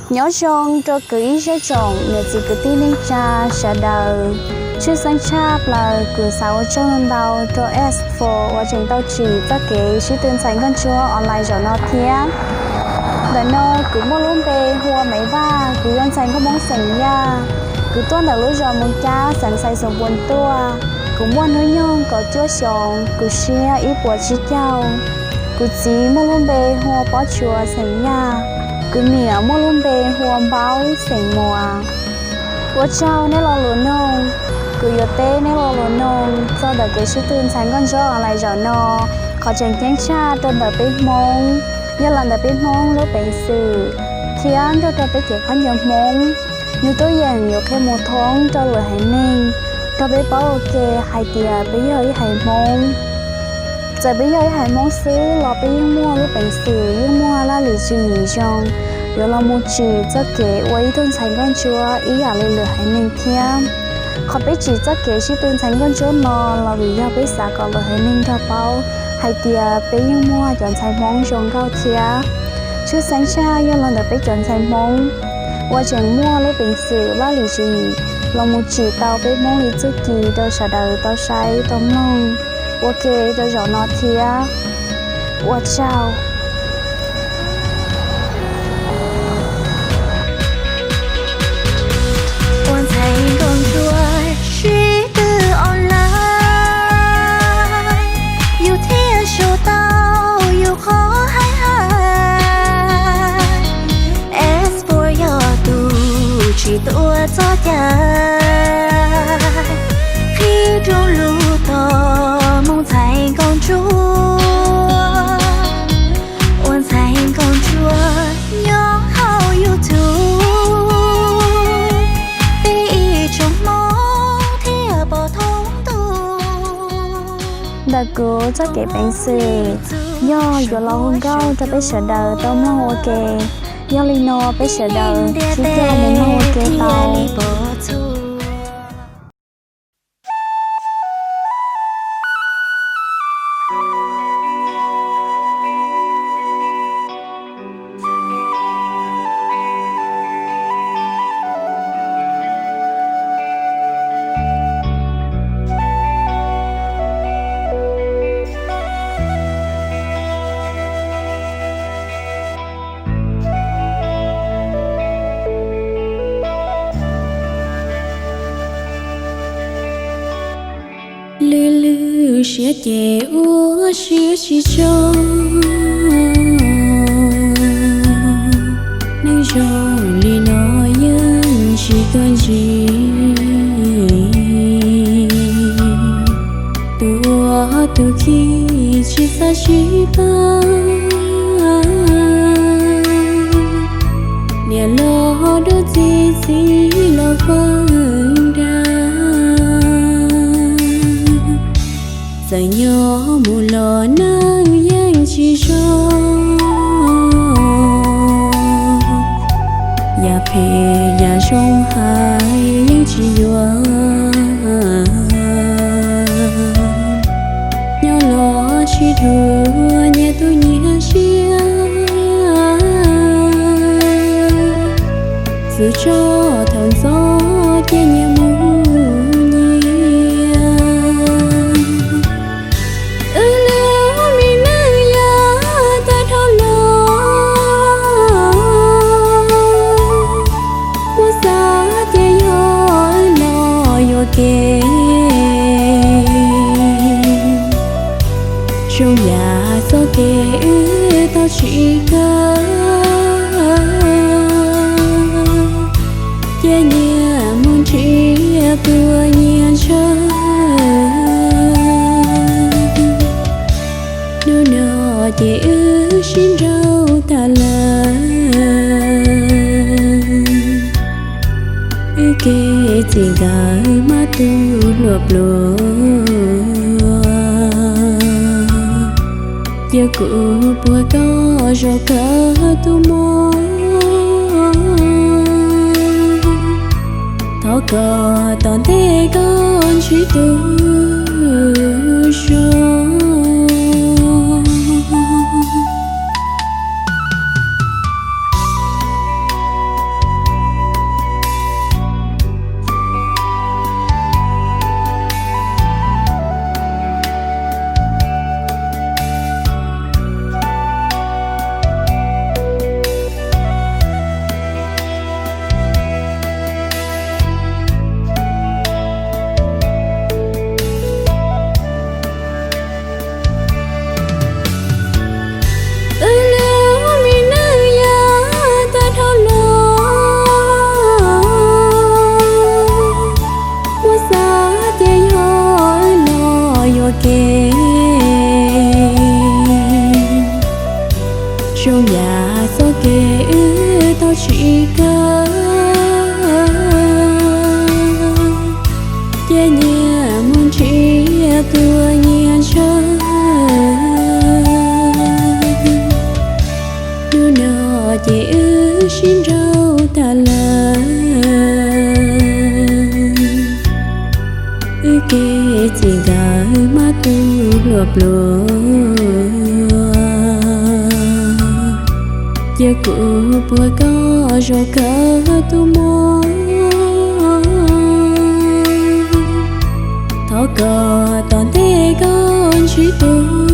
Nyob zoo rau kwv ib zej tsoom niam txiv kwv tij neej tsa sawv daws. Tshwj xeeb tshaj plaws kuv xav ua tsaug ntau rau F four uas tseem tau tsim txoj kev sib tw ntxhais nkauj ntsuab online zaum no thiab. Ntawm no kuv muaj lub npe hu ua Maiv Vaj, kuv yog ntxhais nkauj Hmoob xeem Yaj. Kuv tuaj ntawm lub zos Moos Cab, xeev Xais Xoom Puas Tuaj. Kuv muaj hnub nyoog kaum cuaj xyoos, kuv siab ib puas tsib caug. Kuv txiv muaj lub npe hu ua Pob Tsuas xeem Yaj. Kuv niam muaj lub npe hu ua Npaub xeem Muas. Ua tsaug nej lo lus nug. Kuv yuav teb nej lo lus nug txog ntawm kev sib tw ntxhais nkauj ntsuab online zaum no. Qhov tseem ceeb tshaj rau ntawm peb Hmoob, yog los ntawm peb Hmoob lub peev xwm thiab nrog rau peb cev khaub ncaws Hmoob, nws twb yeej yuav qhia mus thoob rau lwm haiv neeg, rau peb paub ua ke hais tias peb yog ib haiv Hmoob. Txawm peb yog ib haiv Hmoob xwb los peb yeej muaj lub peev xwm, yeej muaj laj lim tswv yim zoo, yuav los mus tsim txoj kev ua ib tug ntxhais nkauj ntsuab ib yam li lwm haiv neeg thiab. Qhov peb tsim txoj kev sib tw ntxhais nkauj ntsuab no los vim yog peb xav kom lwm haiv neeg nrog paub hais tias peb yeej muaj cov ntxhais Hmoob zoo nkauj thiab. Tshwj xeeb tshaj yog los ntawm peb cov ntxhais Hmoob uas tseem muaj lub peev xwm laj lim tswv yim los mus tsim tau peb Hmoob li txuj ci rau sawv daws tau saib tau mloog ua ke rau zaum no thiab. Ua tsaug. Ua ntxhais nkauj ntsuab sib tw online, yus thiaj sau tau yus qhov hais hais. F four yog tus tsim tuaj txoj cai, qhib rooj lub tog moo ntxhais nkauj ntsuab. Ua ntxhais nkauj ntsuab nyob hauv YouTube, peb ib tsoom Hmoob thiaj pom thoob ntuj. Ntawm kuv txoj kev peev xwm yog yuav los hu nkauj rau peb sawv daws tau mloog ua ke. Yog li no peb sawv daws sib coj mus mloog ua ke tau. Lwj lwj siab ces ua siab tsis tso, neeg zoo li no yeej tsis tuaj ntsib. Tus ua tus khi tsis xav sib pab, niam los dua txiv, txiv los pab dag. Txawm nyob mus los neej yeej tsis zoo, yam phem yam zoo hais yeej tsis yuav. Nyob los sib dhuav nyias tu nyias siab, txwm tso thaum ntxov ces nyias mus nyias. Wb lub me neej yog tag dhau los, muab xav ces yog wb los yuam kev. Zoo yam txoj kev wb tau tsim kawm, cia nyias mus nrhiav tus nyias ntshaw. Hnub no ces wb sib nrauj tag lawm, wb kev txij nkawm hmab tu hluas pluag. Cia kuv puag koj zoo kawg tus mog, thov koj tom ntej koj ntsib tus zoo. tsis kawg, ces nyias mus nrhiav tus nyias ntshaw. Hnub no ces wb sib nrauj tag lawm, wb kev txim ntawd mas kuj hluas pluag. Cia kuv puag koj zov kawg tus mog, thov kom tom ntej koj ntsib tus